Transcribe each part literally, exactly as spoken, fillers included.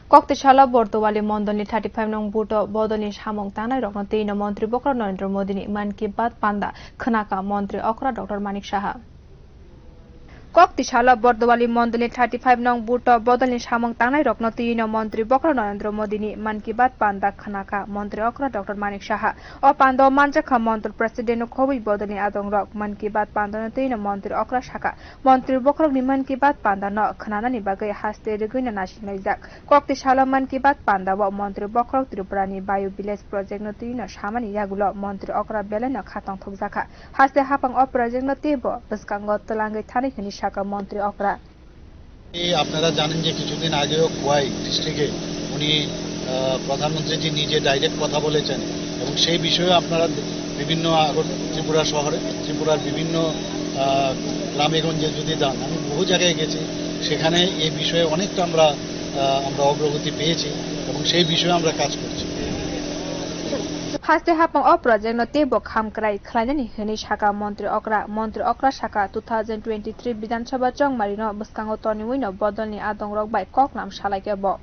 Koktisala Bordowali mondolni thirty five nong booth-o bodolni samung tangnairokno twi'-no Montri Bokhorok Narendra Modini Mann Ki Baat panda khwnakha Montri okra Doctor Manik Saha. Koktisala Bordowali mondolni thirty five nong booth-o bodolni samung tangnairokno twi'-no Montri Bokhorok Narendra Modini Mann Ki Baat panda khwnakha Montri okra Doctor Manik Saha. O panda-o manjakha Montri President-no khobwi bodolni adongrok. Mann Ki Baat panda-no twi'-no Montri okra sakha, Montri Bokhorokni Mann Ki Baat panda-no khwnanani bagwi haste rwgwino naisinglaijak. Koktisalo Mann Ki Baat panda-o Montri Bokhorok Tripurani Bio Village Project-no twi'-no samani yagulo Montri okra belaino kha tongthokjakha. Haste haphang o project-no teibo bwskango twlangwi thani hwnwi sakha Montri okra. এই আপনারা জানেন যে কিছুদিন আগেও খোয়াই ডিস্ট্রিক্টে উনি, আহ, প্রধানমন্ত্রীজি নিজে ডাইরেক্ট কথা বলেছেন এবং সেই বিষয়ে আপনারা বিভিন্ন আগর-, ত্রিপুরা শহরে, ত্রিপুরার বিভিন্ন, আহ, গ্রামে গঞ্জে যদি যান, আমি বহু জায়গায় গেছি, সেখানে এই বিষয়ে অনেকটা আমরা, আহ, আমরা অগ্রগতি পেয়েছি এবং সেই বিষয়ে আমরা কাজ করছি। Haste haphang o project-no teibo khamkrai khlainani hwnwi sakha Montri okra. Montri okra sakha, two thousand twenty-three Bidhan Sabha chongmarino bwskango toniwi'-no bodolni adongrok bai koklam salaikha bo.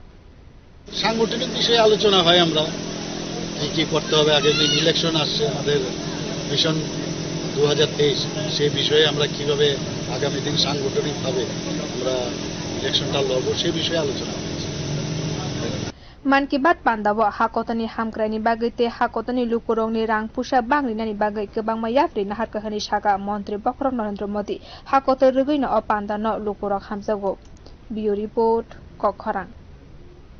সাংগঠনিক বিষয়ে আলোচনা হয় আমরা, কি কি করতে হবে, আগামী দিন ইলেকশন আসছে আমাদের, ভিশন দু হাজার তেইশ, সেই বিষয়ে আমরা কিভাবে আগামী দিন সাংগঠনিকভাবে আমরা ইলেকশনটা লড়বো, সেই বিষয়ে আলোচনা হয়েছে। Mann Ki Baat panda-o ha kotorni hamkraini bagwi tei ha kotorni lukurokni rang puisa bangrinani bagwi kwbangma yapri naharkha hwnwi sakha Montri Bokhorok Narendra Modi. Ha kotor rwgwino o panda-no lukurok hamjago. Bureau Report, Kokkhorang.